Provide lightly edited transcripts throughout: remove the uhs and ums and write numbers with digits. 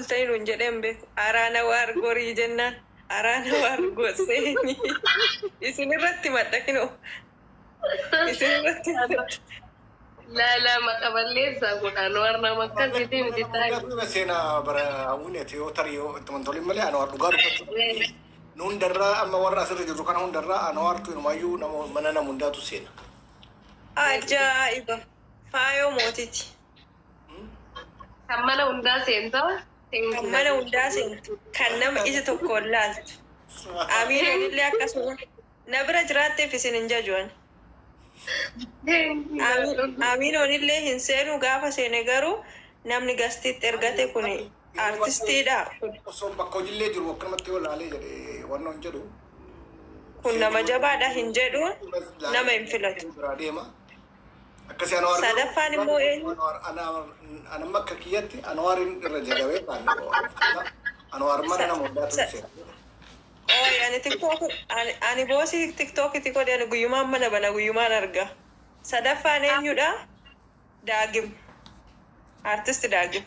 bultanii nuun jedhee hin beeku. Araana waar gorii jennaan. Araana waar goseeni. Isin irratti madda kinoo. Isin irratti madda. Laa laa maqa balleessaa kun Anwaar nama akkasiitii miti taa'e. Dhugaa seenaa bara hawwineeti yoo tarii yoo itti tolin malee Anwaar dhugaa dubbachuu. Nu hundarraa amma warra asirra jirru kana hundarraa Anwaartu inumayyuu nama mana nama hundaatu seena. Ajaa'iba! Faayoo mootiiti. Kan mana hundaa seentaa. Kan mana hundaa seentu. Kan nama ija tokkoon laaltu. Amiinoon illee akkasuma. Na bira jiraatteef isin hin jaju ani. Amiinoon illee hin seenu gaafa seene garuu namni gastiitti ergate kun artistiidha. Osoo bakka hojiillee jiru akkanumatti yoo laalee jedhee wannoon jedhu. Kun nama jabaadha hin jedhu nama hin filatu. Biraa deema. Akkasii Anwaar. Sadaffaan immoo eenyu? Anamma akka kiyyatti Anwaarin irra jagabee Anwaar mana nama hundaatu seena. Ooy ani TikTok ani boosii TikTokiti godhe ani guyyumaan mana bana guyyumaan arga. Sadaffaan eenyudha? Daagim. Artist Daagim.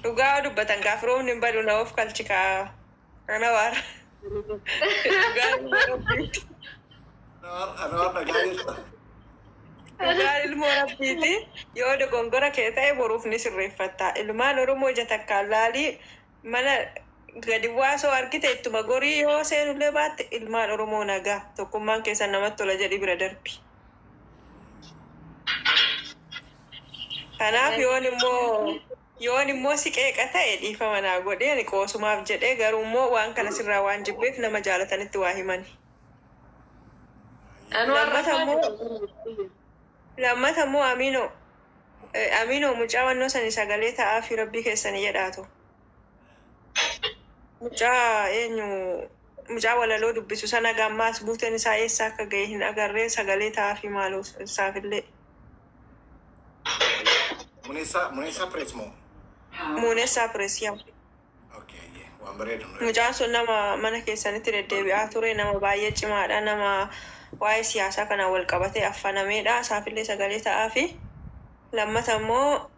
Dhugaa dubbatan gaafa roobni hin badu na of kalchi kaa. Anwaar. Dhugaa ilmoo rabbiiti. Anwaar dhagaa jirta. Dhugaan ilmoo rabbiiti. Yoo dogongora kee ta'e boruuf ni sirreeffatta. Ilmaan Oromoo ija takkaan laalii mana gadi waasoo argite ittuma gorii yoo seenullee baatte ilmaan Oromoo nagaa tokkummaan keessan namatti tola jedhi bira darbi. Kanaaf yoon immoo si qeeqa ta'e dhiifama naa godhee ani qoosumaaf jedhee garuu immoo waan kana sirraa waan jibbeef nama jaalatanitti waa himani. Anwaar Lammata immoo Aminoo mucaa wannoo sani sagalee ta'aa fi rabbii keessanii jedhaatu. Mucaa eenyu mucaa walaloo dubbisu sana gammaas buuteen isaa eessa akka ga'e hin agarree sagalee ta'aa fi maaloo isaafillee. Muneessaa Pirees moo? Muunessaa Pirees yaa. Okay, waan bareedu. Mucaan sun nama mana keessanitti deddeebi'aa ture, nama baay'ee cimaadha, nama waa'ee siyaasaa kanaan wal qabatee affanameedha. Isaafillee sagalee ta'aa fi lammata immoo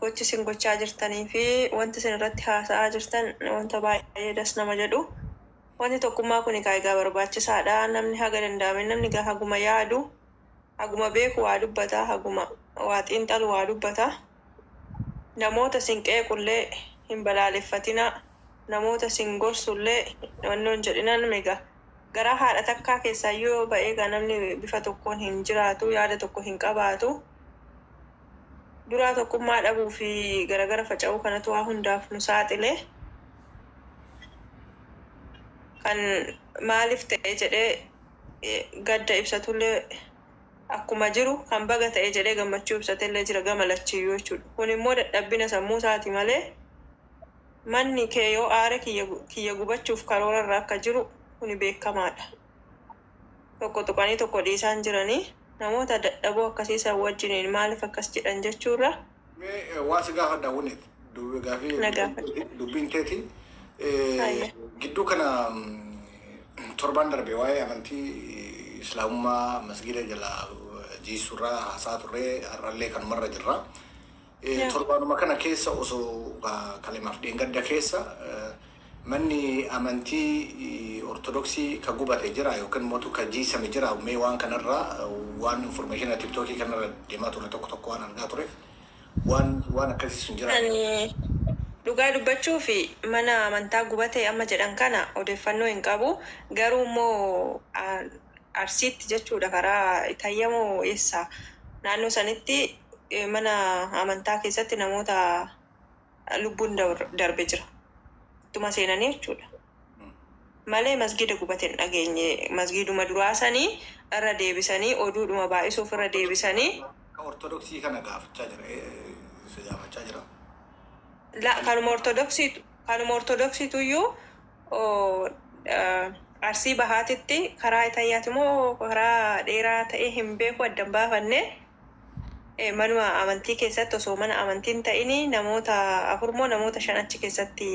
gochi isin gochaa jirtanii fi wanti isin irratti haasa'aa jirtan wanta baay'ee das nama jedhu. Wanti tokkummaa kun egaa barbaachisaadha. Namni haga danda'ame namni egaa haguma yaadu, haguma beeku waa dubbata, haguma waa xiinxalu waa dubbata. Namoota isin qeequllee hin balaaleffatina. Namoota isin gorsullee wannoon jedhina namni egaa garaa haadha takkaa keessaa yoo ba'ee egaa namni bifa tokkoon hin jiraatu, yaada tokko hin qabaatu. Duraa tokkummaa dhabuu fi garagara faca'uu kanatu waa hundaaf nu saaxile. Kan maaliif ta'e jedhee gadda ibsatullee akkuma jiru kan baga ta'e jedhee gammachuu ibsatellee jira gama lachiyyuu jechuudha. Kun immoo dadhabbina sammuu isaati malee manni kee yoo aare kiyya gubachuuf karoora irra akka jiru kuni beekamaadha. Tokko tuqanii tokko dhiisaan jiranii namoota dadhaboo akkasii san wajjiniin maaliif akkas jedhan jechuurra. Mee waan si gaafadha wuniit gaafii Na gaafadhu. Dubbiin teeti Ayya. Gidduu kana torban darbe waa'ee amantii islaamummaa masgiida jala jiisurraa haasaa turree har'allee kanumarra jirra. Torbaanuma kana keessa osoo kalimaaf dheengadda keessa manni amantii ortodoksii ka gubate jira yookiin mootu ka jiisame jira. Mee waan kanarraa waan information TikTokii kanarra deemaa ture tokko tokko waan argaa tureef waan akkasii sun jira. Ani dhugaa dubbachuu fi mana amantaa gubate amma jedhan kana odeeffannoo hin qabu. Garuu immoo Arsiitti jechuudha karaa Itayyamoo eessa naannoo sanitti mana amantaa keessatti namoota lubbuun darbe jira. Ittuma seenanii jechuudha. Malee masgiida gubate hin dhageenye. Masgiiduma duraa sanii irra deebisanii oduudhuma baay'isuuf irra deebisanii. Ka ortodoksii kana gaafachaa jira. Si gaafachaa jira. La kanuma ortodoksiituyyuu Arsii Bahaatitti karaa Itayyaati moo karaa dheeraa ta'ee hin beeku addan baafanne manuma amantii keessatti osoo mana amantii hin ta'ini namoota afur moo namoota shan achi keessatti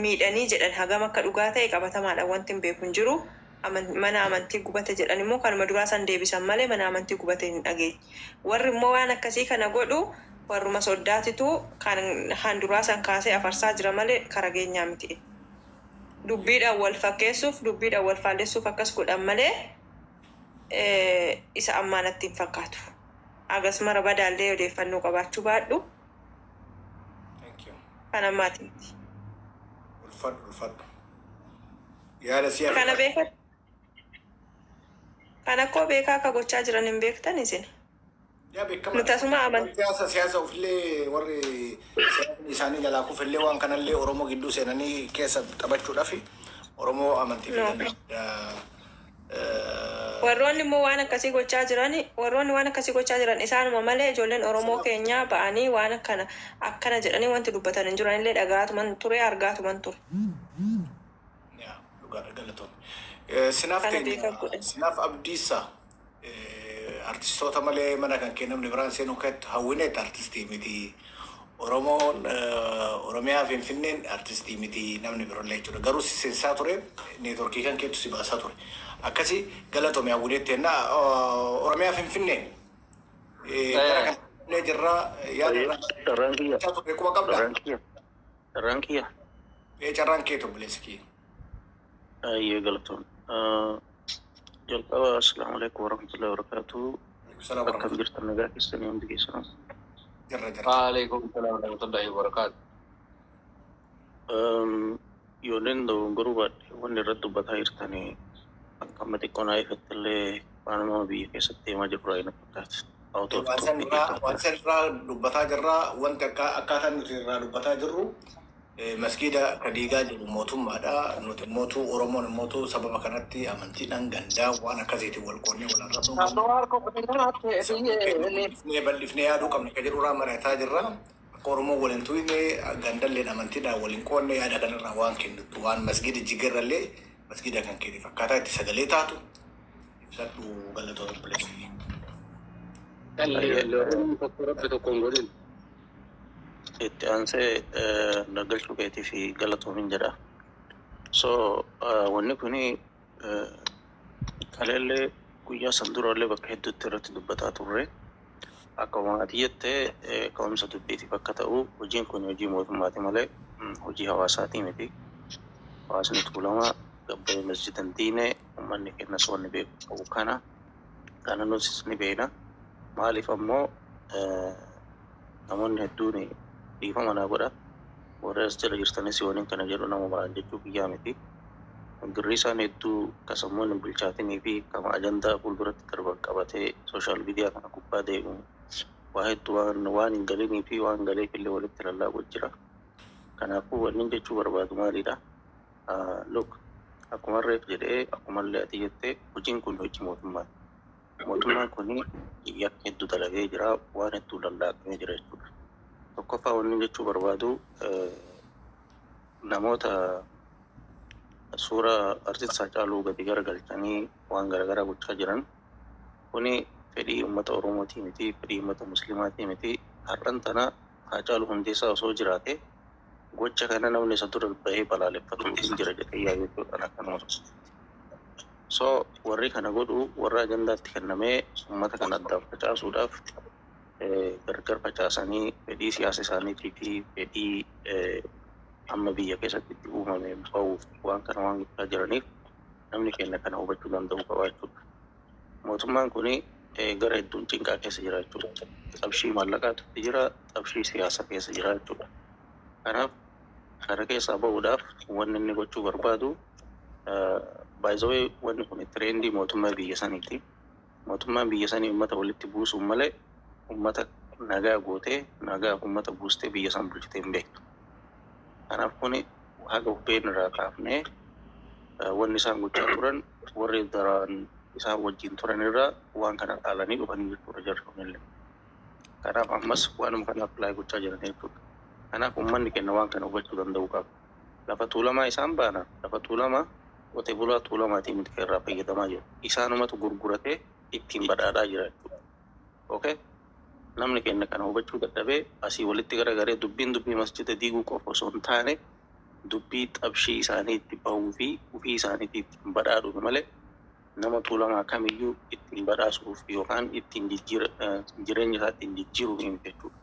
miidhanii jedhan. Hagam akka dhugaa ta'e qabatamaadha wanti hin beeku hin jiru. Mana amantii gubate jedhan immoo kanuma duraa san deebisan malee mana amantii gubate hin dhageenye. Warri immoo waan akkasii kana godhu Warruma soddaatitu kan handuraa san kaasee afarsaa jira malee kara geenyaa miti. Dubbiidhaan wal fakkeessuuf, dubbiidhaan wal faallessuuf akkas godhan malee isa ammaa natti hin fakkaatu. Agas mara badaallee odeeffannoo qabaachuu baadhu Thank you. kan ammaati miti. Ulfadhu, ulfadhu. Yaada si Kana beekan kana koo beekaa akka gochaa jiran hin beektan isin. Yaa beekama. Nuti asuma amantii. Siyaasa ofillee warri siyaasni isaanii jalaa kufillee waan kanallee Oromoo gidduu seenanii keessa taphachuudhaaf Oromoo amantii fi No. Warroonni immoo waan akkasii gochaa jiran, warroonni waan akkasii gochaa jiran isaanuma malee ijoolleen Oromoo keenyaa ba'anii waan akkana akkana jedhanii wanti dubbatan hin jiran illee dhagaatuman ture, argaatuman ture. Yaa, dhugaadha, galatoon. Sinaaf Kana teenya beekaa godhan. Sinaaf Abdiisaa, artistoota malee mana kan kee namni biraan seenuu keetti hawwineet artistii miti. Oromoon Oromiyaa Finfinneen artistii miti namni biroollee jechuudha. Garuu si seensaa ture, networkii kan keetu si baasaa ture. Akkasi galatoome hawwineetti jennaa. Oromiyaa Finfinneen gara kan Finfinnee jirraa yaada irraa Carraan kiyya. ture quba qabdaa? Carraan kiyya. Carraan kiyya. Carraan keetu, obboleessi kiyya. Ayyee, galatoon. Jalqaba, assalaamu alaikum warahmatullahi wabarakatuh. Salaam. Akkam jirtan? Nagaa keessanii hundi keessanuu? Jirra, jirra. Waalaikum salam warahmatullahi wabarakatuh. Ijoolleen dogongoruu baadhe wanni irratti dubbataa jirtanii akka amma xiqqoo naa ifatti illee waanuma biyya keessatti deemaa jiru raayina fakkaata. Out of Waan san topic irraa jechuudha. waan san irraa dubbataa jirraa. Wanti akka akkaataan nuti irraa dubbataa jirru, masgiida ka diigaa jiru mootummaadha. Nuti mootuu Oromoon mootuu sababa kanatti amantiidhaan gandaa waan akkasiitiin wal qoonnee wal arrabsuu hin qabnu. Bal'ifnee yaaduu qabna ka jedhu irraa mari'ataa jirra. Akka Oromoon wal hin tuyne, gandalleen amantiidhaan wal hin qoonne, yaada kanarraa waan kennitu, waan masgiida jigirrallee masgiida kan keetiif akkaataa itti sagalee taatu ibsadhu, galatoota obboleessi. Dhalli tokko rabbi tokko hin godhin. Itti aansee galchuu keetii fi galatoomin jedha. So wanni kuni kaleellee guyyaa san durallee bakka hedduutti irratti dubbataa turre. Akkuma ati jettee ka'umsa dubbiitiif akka ta'u, hojiin kun hojii mootummaati malee hojii hawaasaatii miti. Hawaasni Tuulamaa gabbayee masjida hin diine. Uummanni keenyas wanni beeku qabu kana. Kana nutis ni beekna. Maaliif ammoo namoonni hedduun, dhiifama naa godha. Warri as jala jirtanis waliin kana jedhu nama maraan jechuu biyyaa miti. Girrisaan hedduu ka sammuun hin bilchaatinii fi kama ajandaa fuulduratti darban qabatee social media kana gubbaa deemu waa hedduu waan hin galinii fi waan galeef illee walitti lallaaqu jira. Kanaafuu wanni jechuu barbaadu maalidha? Look, akkuma reef jedhee, akkumallee ati jettee, hojiin kun hojii mootummaati. Mootummaan kun yakka hedduu dalagee jira, waan hedduu lallaaqamee jira jechuudha. Tokkoffaa wanni jechuu barbaadu, namoota suuraa artist Haacaaluu gadi garagalchanii waan garaagaraa gochaa jiran kuni fedhii uummata Oromootii miti, fedhii uummata Muslimaatii miti. Har'an tana Haacaaluu Hundeessaa osoo jiraate gocha kana namni isa dura bahee balaaleffatu hin jira jedhee yaadu jechuudha akkanuma. So warri kana godhu warra ajandaatti kennamee uummata kana addaan facaasuudhaaf, gargar facaasanii fedhii siyaasa isaaniitii fi fedhii amma biyya keessatti itti uumame bahuuf waan kana waan gochaa jiraniif namni keenya kana hubachuu danda'u qaba jechuudha. Mootummaan kuni gara hedduun cinqaa keessa jira jechuudha. Qabshii maallaqaatu itti jira, qabshii siyaasa keessa jira jechuudha. Kanaaf kana keessaa bahuudhaaf wanni inni gochuu barbaadu, baay'ee wanni kun trendii mootummaa biyya saniiti. Mootummaan biyya sanii uummata walitti buusuun malee uummata nagaa gootee, nagaa uummata buustee biyya san bulchitee hin beektu. Kanaaf kuni haga hubbeen irraa kaafnee wanni isaan gochaa turan warri daraan isaan wajjin turan irraa waan kana dhaalanii dhufanii jechuudha jarri kunillee. Kanaaf ammas waanuma kana apply gochaa jiran jechuudha. Kanaaf uummanni keenya waan kana hubachuu danda'uu qaba. Lafa Tuulamaa isaan baana, lafa Tuulamaa qotee bulaa Tuulamaatiin miti kan irraa fayyadamaa jiru. Isaanumatu gurguratee ittiin badhaadhaa jira jechuudha. Okay? Namni keenya kana hubachuu dadhabee asii walitti garagaree dubbiin dubbii masjida diiguu qofa osoo hin taane dubbii xabshii isaanii itti bahuu fi ofii isaaniitii ittiin badhaadhuuf malee nama Tuulamaa kamiyyuu ittiin badhaasuuf yookaan ittiin jireenya isaa ittiin jijjiiruuf miti jechuudha.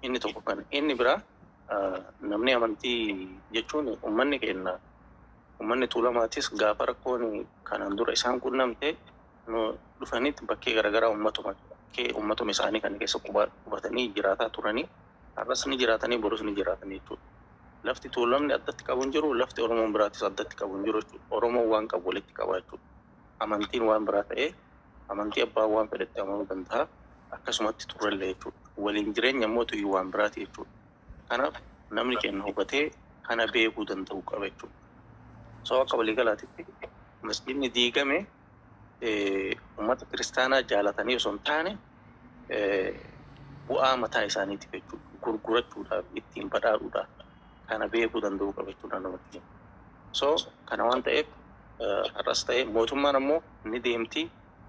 Inni tokko kana. Inni biraa namni amantii jechuun uummanni keenya uummanni Tuulamaatis gaafa rakkoon kanaan dura isaan qunnamte nu dhufanitti bakkee garaagaraa uummatuma isaanii kana keessa qubatanii jiraataa turanii har'as ni jiraatanii borus ni jiraatanii jechuudha. Lafti Tuulamni addatti qabu hin jiru, lafti Oromoon biraatis addatti qabu hin jiru jechuudha. Oromoon waan qabu walitti qaba jechuudha. Amantiin waan biraa ta'ee amantii abbaan waan fedhetti amanuu danda'a akkasumatti turrellee jechuudha. Waliin jireenya immoo tuyyuu waan biraati jechuudha. Kanaaf namni keenya hubatee kana beekuu danda'u qaba jechuudha. So akka waliigalaatitti masjidni diigame uummata kiristaanaa jaalatanii osoo hin taane bu'aa mataa isaaniitiif jechuudha. Gurgurachuudhaaf ittiin badhaadhuudhaaf kana beekuu danda'u qaba jechuudha namatti. So kana waan ta'eef har'as ta'e mootummaan ammoo ni deemti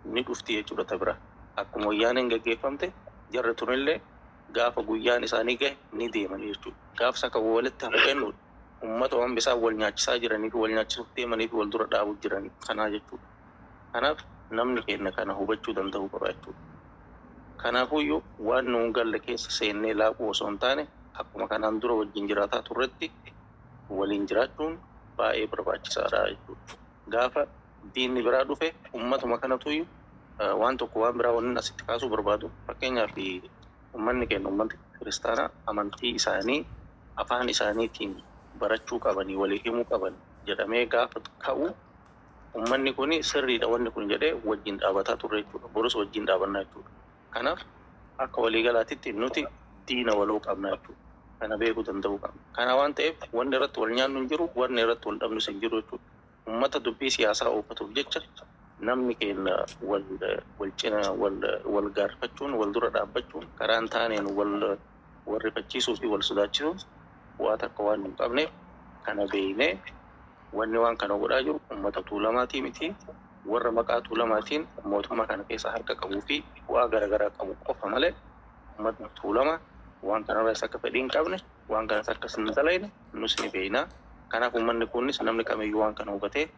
ni dhufti jechuudha ta bira. Akkuma wayyaaneen gaggeeffamte jarri tunillee gaafa guyyaan isaanii gahe ni deeman jechuudha. Gaafsa kan walitti hafu eenyudha? Uummata waan bisaan wal nyaachisaa jiranii fi wal nyaachisuuf deemanii fi wal dura dhaabuu jiran kanaa jechuudha. Kanaaf namni keenya kana hubachuu danda'uu qaba jechuudha. Kanaafuyyuu waan nuun galle keessa seennee laaquu osoo hin taane akkuma kanaan dura wajjin jiraataa turretti waliin jiraachuun baay'ee barbaachisaadha jechuudha. Gaafa diinni biraa dhufe uummatuma kanatuyyuu waan tokko waan biraa wanni asitti kaasuu barbaadu fakkeenyaaf uummanni keenya uummanni kiristaanaa amantii isaanii afaan isaaniitiin barachuu qabanii walii himuu qaban jedhamee gaafa ka'u uummanni kun sirriidha wanni kun jedhee wajjin dhaabataa turre jechuudha. Borus wajjin dhaabannaa jechuudha. Kanaaf akka waliigalaatitti nuti diina waloo qabna jechuudha. Kana beekuu danda'uu qabna. Kana waan ta'eef wanni irratti wal nyaannu hin jiru, wanni irratti wal dhabnus hin jiru jechuudha. Uummata dubbii siyaasaa oofatuuf jecha namni keenya wal wal cina wal wal gaarfachuun wal dura dhaabbachuun karaa hin taaneen wal wal rifachiisuu fi wal sodaachisuun bu'aa takka waan hin qabneef kana beeknee wanni waan kana godhaa jiru uummata Tuulamaatii miti warra maqaa Tuulamaatiin mootummaa kana keessa harka qabuu fi bu'aa garaagaraa qabu qofa malee uummatni Tuulamaa waan kanarraas akka fedhii hin qabne waan kanas akka hin dalayne nus ni beekna. Kanaaf uummanni kunis namni kamiyyuu waan kana hubatee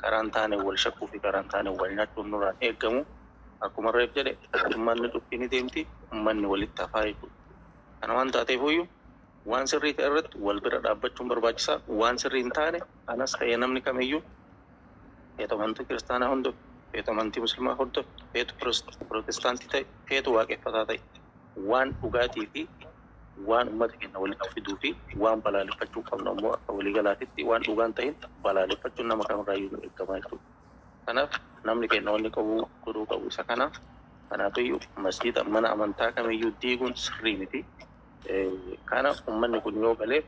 karaa hin taane wal shakkuu fi karaa hin taane wal nyaachuun nurraan eeggamu. Akkuma reef jedhe mootummaan ni dhufti ni deemti uummanni walitti hafaa jechuudha. Kana waan taateefuyyuu waan sirrii ta'e irratti wal bira dhaabbachuun barbaachisaa. Waan sirrii hin taane anas ta'ee namni kamiyyuu feetu amantii kiristaanaa hordofu, feetu amantii musliimaa hordofu, feetu pirootestaantii ta'e, feetu waaqeffataa ta'e waan dhugaatii fi waan uummata keenya walitti fiduu fi waan balaaleffachuu qabnu ammoo akka waliigalaatitti waan dhugaan ta'in balaaleffachuun nama kamirraayyuu nu eegama jechuudha. Kanaaf namni keenya wanni qabu godhuu qabu isa kana. Kanaafiyyuu masjiida mana amantaa kamiyyuu diiguun sirrii miti. Kana uummanni kun yoo galee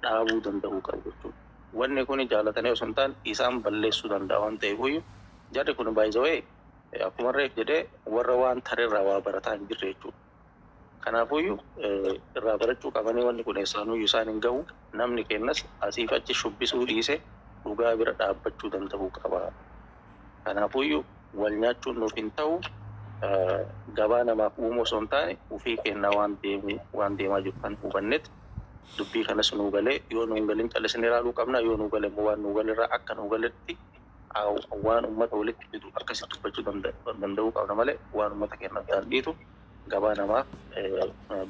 dhaabuu danda'uu qabu jechuudha. Wanni kun jaalatanii osoo hin taane isaan balleessuu danda'a waan ta'eefuyyuu jarri kun baay'isawee akkuma reef jedhee warra waan tareerraa waa barataa hin jirre jechuudha. Kanaafuyyuu irraa barachuu qabanii wanni kun eessaanuyyuu isaan hin gahu namni keenyas asiif achi shubbisuu dhiise dhugaa bira dhaabbachuu danda'uu qaba. Kanaafuyyuu wal nyaachuun nuuf hin ta'u gabaa namaaf uumuu osoo hin taane ofii keenyaa waan deemu waan deemaa jiru kan hubannetti dubbii kanas nuu galee yoo nuu hin galin callisnee ilaaluu qabna yoo nuu gale immoo waan nuu galerraa akka nuu galetti waan uummata walitti fidu akkasitti dubbachuu danda'uu qabna malee waan uummata keenya addaan dhiitu gabaa namaaf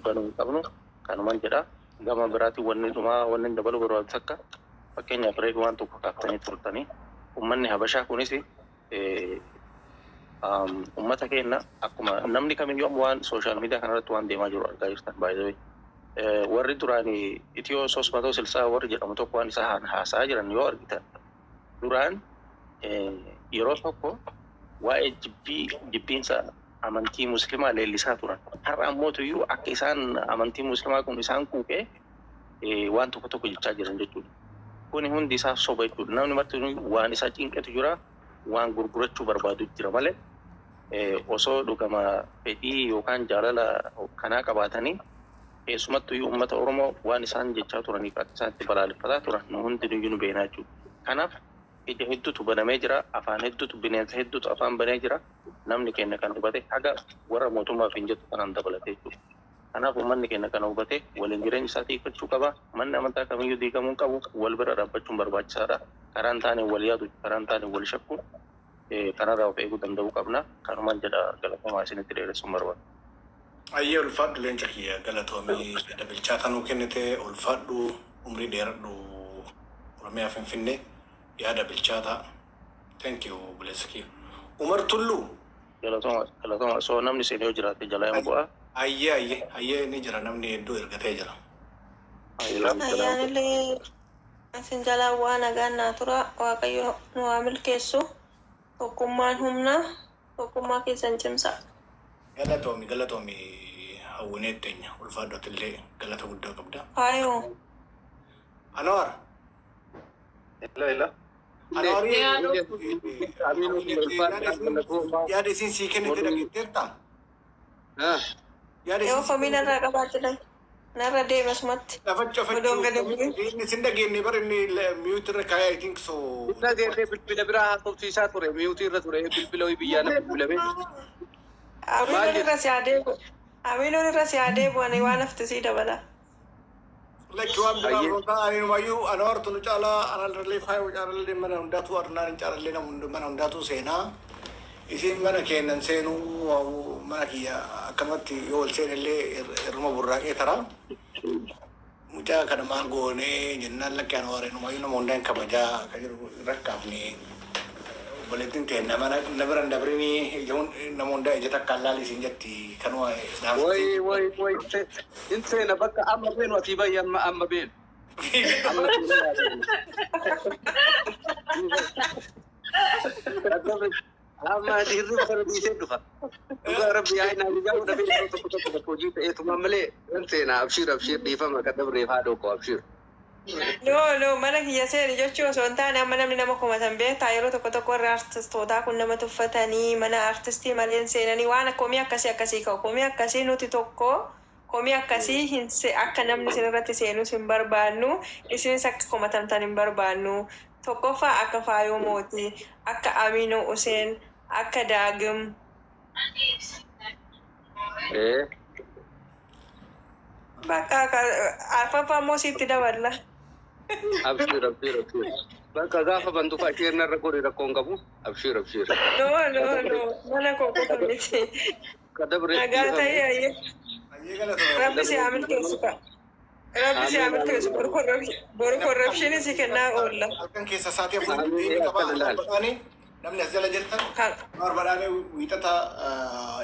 banuu hin qabnu kanumaan jedha. Gama biraatiin wanni dhumaa wanni dabaluu barbaadu takka fakkeenyaaf reefu waan tokko kaaftanii turtanii uummanni Habashaa kunis uummata keenya akkuma namni kamiyyuu amma waan social media kanarratti waan deemaa jiru argaa jirtan baay'ee. Warri duraan Itiyoo 360 warri jedhamu tokko waan isaan haasa'aa jiran yoo argitan duraan yeroo tokko waa'ee jibbii jibbiinsa amantii musliimaa leellisaa turan. Har'a ammoo tuyyuu akka isaan amantii musliimaa kun isaan quuqee waan tokko tokko jechaa jiran jechuudha. Kuni hundi isaa soba jechuudha. Namni marti waan isaa cinqetu jira, waan gurgurachuu barbaadu jira malee osoo dhugama fedhii yookaan jaalala kanaa qabaatanii keessumattuyyuu uummata Oromoo waan isaan jechaa turaniif akka isaan itti balaaleffataa turan nu hundinuyyuu nu beeknaa jechuudha. Kanaaf ija hedduutu banamee jira, afaan hedduutu bineensa hedduutu afaan banee jira. Namni keenya kan hubate haga warra mootummaaf hin jettu kanaan dabalatee jechuudha. Kanaaf uummanni keenya kana hubate waliin jireenya isaa tiikfachuu qaba. Manni amantaa kamiyyuu diigamuu hin qabu. Wal bira dhaabbachuun barbaachisaadha. Karaa hin taane wal yaadu, karaa hin taane wal shakkuun kanarraa of eeguu danda'uu qabna. Kanumaan jedha galatamaa isinitti dheeressuun barbaada. Ayyee, ulfaadhu leenca kiyya, galatoomii. Yaada bilchaataa nuu kennite, ulfaadhu, umrii dheeradhu. Oromiyaa Finfinnee, yaada bilchaataa. Thank you, buleessa kiyya. Umar Tulluu. Galatoma, galatoma. So namni seenee yoo jiraate jalaa hin bu'a. Ayyee, ni jira, namni hedduu ergatee jira. Ayyaanillee isin jalaa waa nagaan naa tura. Waaqayyo nu haa milkeessu. Tokkummaan humna, tokkummaa keessan cimsa. Galatoomi, galatoomi, hawwinee teenya, ulfaadhu, atillee galata guddaa qabda. Faayoo. Anwar. Hello, hello. Anwar, yaada isin sii kennite dhageetteertaa? Yaada Yoo isin komii narraa qabaate narra deema asumatti. Lafa Odoon gadi bu'in. Inni sin dhageenye bar, inni mute irra kaayee, I think so. Dhageessee bilbila biraa haasofsiisaa ture, mute irra ture, bilbila wayii biyyaa na bilbilame. Amiinoon irra si haa deebi'u. Amiinoon irra si haa deebi'u, ani waan hafte sii dabala. Lakki, waan biraa osoo hin taane, anumayyuu Anwartu nu caalaa, analallee faayoo caalallee, mana hundaatu arnaan hin caalallee, nama mana hundaatu seenaa. Isin mana keennan seenuu, mana kiyya akkanumatti yoo ol seenellee irruma burraaqee taraa. Mucaa kana maal goonee jennaan, lakki, Anwar inumayyuu nama hundaa hin kabajaa akka jiru rakkaafne. Obboleettiin ta'e mana na bira hin dabrinii, nama hundaa ija takkaan laali isin jetti, kanuma. Way way way, hin seena bakka amma beenu, asii bayi, amma amma beenu. Amma seenu. Amma hirriba kana dhiisee dhufa. Dhugaa rabbi yaa inni ajajaa dhabee yeroo tokko tokko bakka hojii ta'eetuma malee hin seena. Abshiir, abshiir, dhiifama akka dabreef haadha koo, abshiir. No, no, mana kiyya seeni jechuu osoo hin taane, amma namni nama komatan beektaa, yeroo tokko tokko warri artistootaa kun nama tuffatanii mana artistii malee hin seenanii, waan komii akkasii akkasii ka'u, komii akkasii nuti tokko komii akkasii hin akka namni isin irratti seenus hin barbaannu, isinis akka komatamtan hin barbaannu. Tokkoffaa akka Faayoo Mootii, akka Aminoo Useen, akka Daagim. Bakka arfaffaa immoo sitti daballa. Abshiir, abshiir, abshiir. Bakka gaafa bantu isheen narra godhe rakkoon qabu. Abshiir, abshiir. No, no, no, mana koo qofa miti. Kadabre. Nagaa ta'ee, ayyee. Rabbi si haa milkeessu ka. Rabbi si haa milkeessu. Boru corruption si kennaa oolla. Halkan keessa sa'aatii 4 deemee qabaa badhaanee, namni as jala jirtan badhaanee wiixata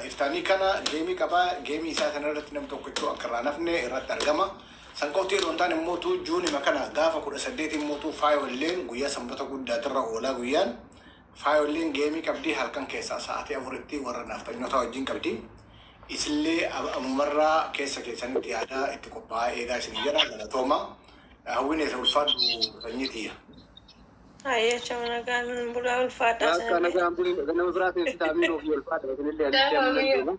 iftaanii kana geemii qabaa, geemii isaa sana irratti namni tokkochuu akka irraa nafne irratti argama. San qofti yeroo hin taane immoo juunima kana gaafa 18 immoo faayolleen guyyaa sanbata guddaatirra oolaa, guyyaan faayolleen geemii qabdii, halkan keessaa sa'aatii 4tti warra nafxanyoota wajjin qabdi. Isillee ammumarraa keessa keessanitti yaadaa itti qophaa'aa eegaa isin jedha, galatooma. Hawwiin isa, ulfaadhu sanyii tiyya. Ayyee, chama, nagaan bulaa, ulfaadhaa. Akka nagaan bulii, nama biraa teessisa, amiin ofii ulfaadha. Isinillee ani amma deema.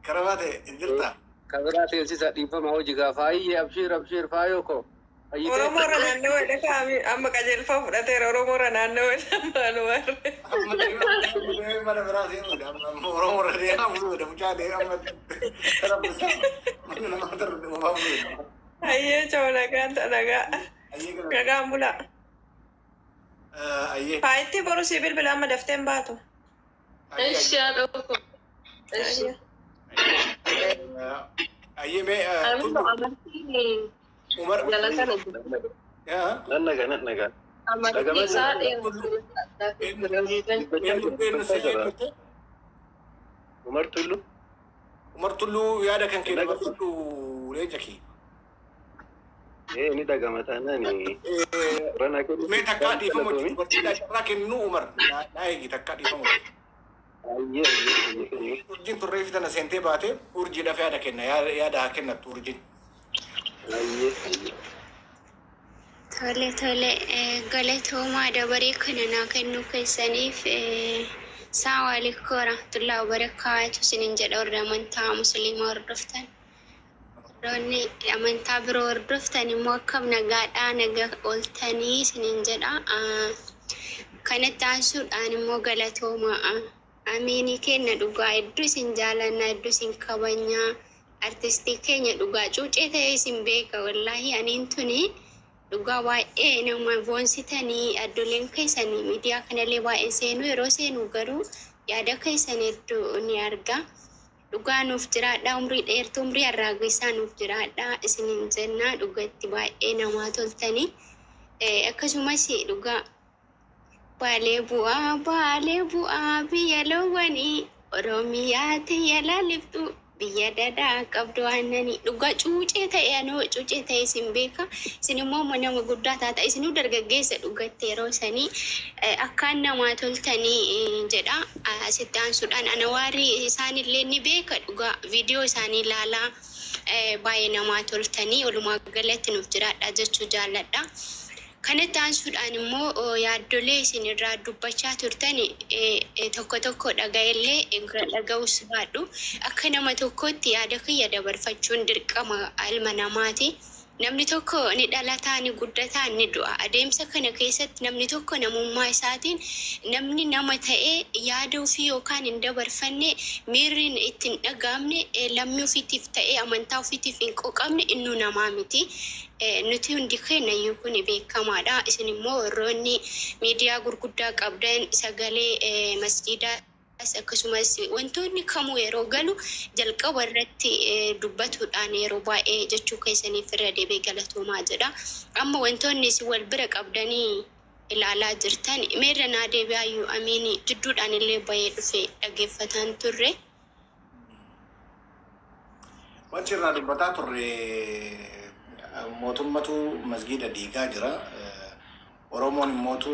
Karaa ta'e jirta. Ka biraa teessisa, dhiifama hojii gaafa. Ayyee, abshiir, abshiir, faayoo koo. Oromoo irra naannoo jedhe, amma qajeelfama fudhateera, Oromoo irra naannoo jedhe amma Anuwar. Mana biraa seenuudha. Oromoo irra deemaa buluudha. Mucaa deemaa amma mana namaa darbe deemaa buluudha. Ayyee, chama, nagaan ta'a, nagaa. Nagaan bulaa. Ayyee. Faayitti boru si bilbila, amma daftee hin baatu. Ishi haadha koo. Ishi. Ayyee, mee Amiin amantiin Umar. jala kana jira. Nan nagaa, nan nagaa. Amantii isaa dheeraa. Umar Tullu. Umar Tulluu, yaada kan kee dabarfadhu leenca kee. Ee, ni dhagama taanaan. Mee takkaa dhiifama hojii dubartiidhaa carraa kennu, Umar. Naa eegi, takkaa dhiifama hojii. Ayyee, ayyee, ayyee. Urjiin turree fi tana seentee baate, urjiidhaaf yaada kenna, yaada haa kennattu urjiin. Ayyee, ayyee. Tole, tole, galatoomaa dabaree kana naa kennuu keessaniif. Salaamu alaikum warahmatullahi wabarakaatu isinin jedha, warri amantaa musliimaa hordoftan. Warroonni amantaa biroo hordoftan immoo akkam, nagaadhaa, naga ooltanii isinin jedha. Kanatti aansuudhaan immoo galatoomaa. Amiinii keenya dhugaa hedduu isin jaalanna, hedduu isin kabajnaa. Artistii keenya dhugaa cuucee ta'ee isin beeka, wallaahi aniin tuni dhugaa baay'ee nama boonsitanii. Addoleen keessanii miidiyaa kanallee baay'ee seenu, yeroo seenu garuu yaada keessan hedduu ni arga. Dhugaa nuuf jiraadhaa, umrii dheertuu, umrii arraagessaa nuuf jiraadhaa isiniin jennaa. Dhugatti baay'ee namaa toltanii. Akkasumas dhugaa Baalee bu'aa, Baalee bu'aa, biyya loowwanii, Oromiyaa tiyya laaliftu, biyya dadaa qabdu aannanii. Dhugaa cuucee ta'e, anoo cuucee ta'e isin beeka. Isin immoo nama guddaa taata, isinuu dargaggeessa. Dhugatti yeroo sanii akkaan namaa toltanii jedha. Asitti aansuudhaan ana waarri isaanillee ni beeka. Dhugaa viidiyoo isaanii ilaalaa, baay'ee namaa toltanii. Walumaa galatti nuuf jiraadha jechuu jaalladha. Kanatti aansuudhaan immoo yaaddolee isin irraa dubbachaa turtan tokko tokko dhaga'ellee dhaga'us baadhu, akka nama tokkotti yaada kiyya dabarfachuun dirqama ilma namaati. Namni tokko ni dhalataa, ni guddataa, ni du'a. Adeemsa kana keessatti namni tokko namummaa isaatiin namni nama ta'ee yaada ofii yookaan hin dabarfanne, miirri itti hin dhaga'amne, lammii ofiitiif ta'ee amantaa ofiitiif hin quuqamne, innuu namaa miti. Nuti hundi keenya iyyuu kun beekamaadha. Isin immoo warroonni miidiyaa gurguddaa qabdan, sagalee masjiidaa akkasumas wantoonni kamuu yeroo galu jalqaba irratti dubbatuudhaan yeroo baay'ee jechuu keessaniif irra deebi'ee galatoomaa jedha. Amma wantoonni isin wal bira qabdanii ilaalaa jirtan meerra naa deebi'aayyuu amiini jidduudhaan illee bahee dhufe dhaggeeffataan turre. Wanti irraa dubbataa turre, mootummatu masgiida diigaa jira. Oromoon immootu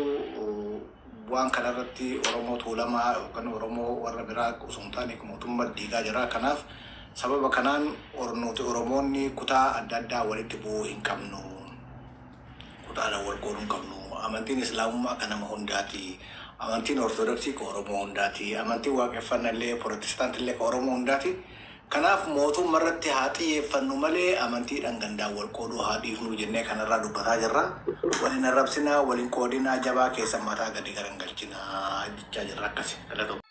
waan kanarratti Oromoo Tuulamaa yookaan Oromoo warra biraa osoo hin taane mootummaa diigaa jira. Kanaaf sababa kanaan nuti Oromoonni kutaa adda addaa walitti bu'uu hin qabnu. Kutaadhaan wal qooduu hin qabnu. Amantiin Islaamummaa kan nama hundaati. Amantiin Ortodoksii kan Oromoo hundaati. Amantiin Waaqeffannaa illee, Pirootestaantii illee kan Oromoo hundaati. Kanaaf mootummaa irratti haa xiyyeeffannu malee amantiidhaan gandaan wal qooduu haa dhiifnu jennee kanarraa dubbataa jirra. Waliin arrabsinaa, waliin qoodinaa, jabaa keessa mataa gadi garan galchinaa jechaa jirra akkasi. Galatooma.